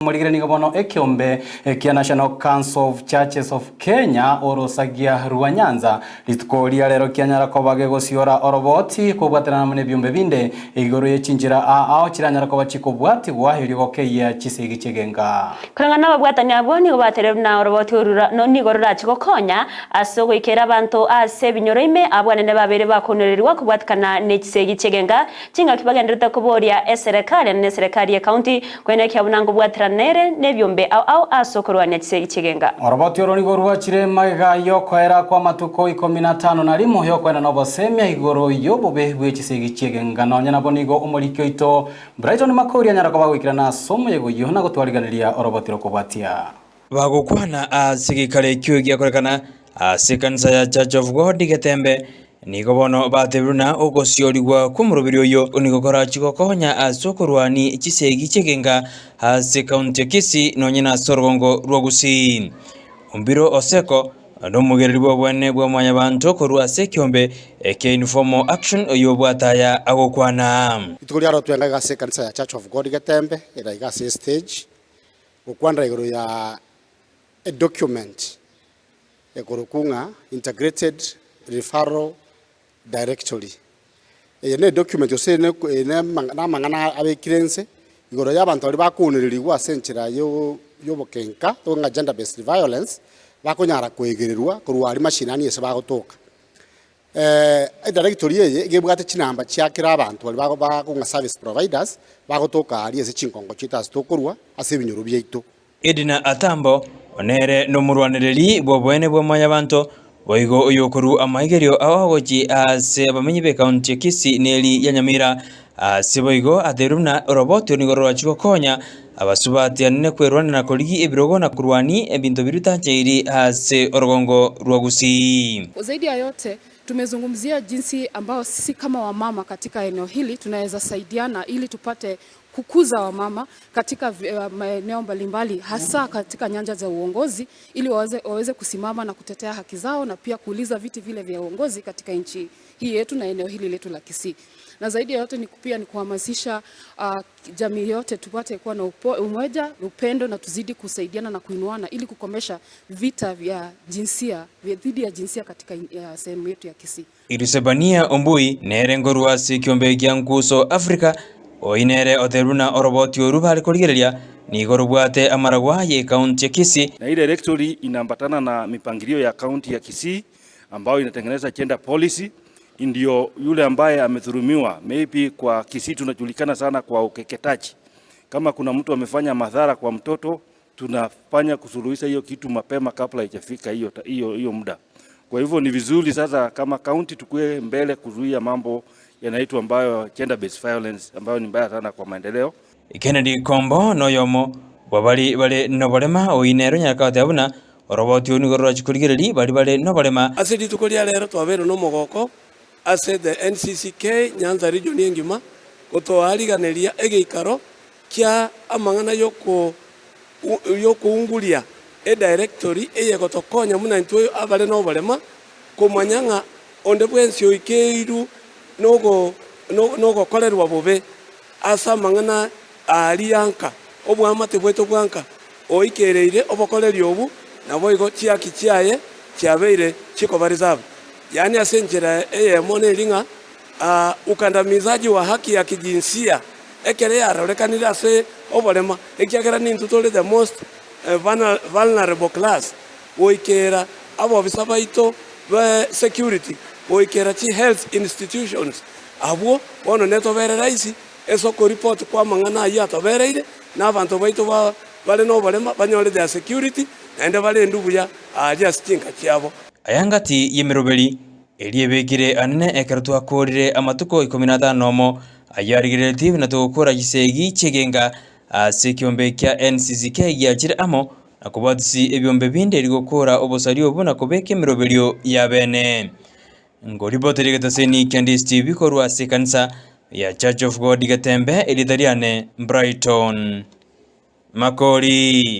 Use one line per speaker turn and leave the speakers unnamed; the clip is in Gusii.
Morigere nigo bono ekeombe kia National Council of Churches of Kenya orosagia rwa Nyanza rituko ria rero kianyara koba gegosiora oroboti kobwaterana amo nebiombe binde igoro ye chinchera ao ao chiranyare koba chikobwatigwa erio gokeyia chisegi chi'egenka.
Koreng'ana nababwatani abwo nigo bateire buna oroboti oru nigo rorache gokonya ase ogoikera abanto ase ebinyoro ime abwo anene babeire bakonererigwa kobwatikana ne chisegi chi'egenka Chingaki bagenderete koboria eserekari na eserekari y'ecounty koenekia buna nkobwaterana ere nebiombe ao ao ase okorwania chisegi chi'egenga.
Oroboti oro nigo rwachire magega y'okoera kw'amatuko ikomi na atano na rimo y'okoenana obosemia igoro y'obobe bwe chisegi chi'egenga. Nonya nabo nigo omoriki oito Brighton Makori anyara koba goikerana ase omoyega oyio na gotwariganeria oroboti rokobwatia.
Bagokwana ase egeikaro ekio giakorekana ase ekanisa ya Church of God Getembe, nigo bono batebirwe na ogosiorigwa kw'omoroberi oyio nigo korachie gokonya ase okorwania chisegi chi'egenka ase ekaunti ya Kisii nonye nase orogongo rwa Gusii. Ombiro Oseko nomogereri bw'obwane bwa mwanyabanto korwa ase ekiombe ekia Informal Action oyio obwate aya agokwana.
Rituko riaroro twenga iga ase ekanisa ya Church of God Getembe, ere iga ase estage, gokwanera igoro ya edocument ekorokwa ng'a Integrated Referral Directory. Eye ne edocument gose eye ne namang'ana abekire inse igoro ya abanto baria bakounererigwa ase enchera yo yobokenka ng'a gender based violence, bakonyara koegererwa korwa aria mashinani ase bagotoka. Edirectory eye iga ebwate chinamba chia kera abanto baria bago bakong'a service providers, bagotoka aria ase chinkongo chiaito ase tokorwa ase ebinyoro biaito.
Edna Atambo, nere nomorwanereri bw'oboene bwa Mwanyabanto, boigo oyokorua amaigerio ao gochia ase abamenyi b'ekaunti ya Kisii na eri ya Nyamira. Ase boigo atebirie buna oroboti oro nigo rorachie gokonya abasubati anene kwerwania na korigia ebirogo na korwania ebinto biria bitancheiri ase orogongo rwa Gusii.
Zaidi ya yote tumezungumzia jinsi ambao sisi kama wamama katika eneo hili tunaweza saidiana ili tupate kukuza wamama katika maeneo mbalimbali hasa katika nyanja za uongozi ili waweze, waweze kusimama na kutetea haki zao na pia kuuliza viti vile vya uongozi katika nchi hii yetu na eneo hili letu la Kisii. Na zaidi ya yote ni pia ni kuhamasisha jamii yote tupate kuwa na upo, umoja, upendo na tuzidi kusaidiana na kuinuana ili kukomesha vita vya jinsia dhidi ya jinsia katika sehemu yetu ya Kisii.
Irisebania Ombui nere nkorwa ase ekiombe gia Nkuso Africa, oyio nere otebirie buna oroboti oru bare korigereria nigo robwate amaragwa y'ekaunti ya Kisii.
Na hii directory inaambatana na mipangilio ya kaunti ya Kisii ambayo inatengeneza gender policy, ndio yule ambaye amedhulumiwa, maybe kwa Kisii tunajulikana sana kwa ukeketaji. Kama kuna mtu amefanya madhara kwa mtoto, tunafanya kusuluhisha hiyo kitu mapema kabla haijafika hiyo hiyo hiyo muda. Kwa hivyo ni vizuri sasa kama county tukue mbele kuzuia mambo yanaitwa ambayo gender based violence ambayo ni mbaya sana kwa maendeleo.
Kennedy Kombo noyomo bw'abari bare noborema oyio nere onyare goteba buna oroboti oru nigo rorachie korigereria baria bare noborema.
Ase rituko ria rero twabeire nomogoko ase the NCCK Nyanza Region engima gotoariganeria egeikaro kia amang'ana yoko yokounguria edirectory eye gotokonya buna intwe abare noborema komanya ng'a onde bwensi oikeirwe nogo nogokorerwa bobe ase amang'ana aria anka oboamate bwaito bwanka oikereire obokoreri obu naboigo chiaki chiaye chiabeire chikoba reserved. Yaani ase enchera eyemo neri ng'a ukandamizaji wa haki ya kijinsia ekere yarorekanire ase oborema ekiagera nintwe tore the most vulnerable class goikera abobisa baito be security goikera chi health institutions abwo bono netobere rahisi ase okoripoti kwa amang'ana ayio atobereire na abanto baito ba bare noborema banyore their security naende barendwe buya aaria ase chinka chiabo.
Aya ngati y'emeroberi eria ebekire anene ekero twakoorire amatuko ikomi na atano nomo, ayio arigereretie buna togokora chisegi chi'egenka ase ekiombe kia NCCK giachire amo na kobwatisia ebiombe binde erio gokora obosaria obwo na kobeka emeroberio y'abene. Ngoriboteria egetaseni kia DSTV korwa ase ekanisa ya Church of God Getembe, erieta riane Brighton Makori.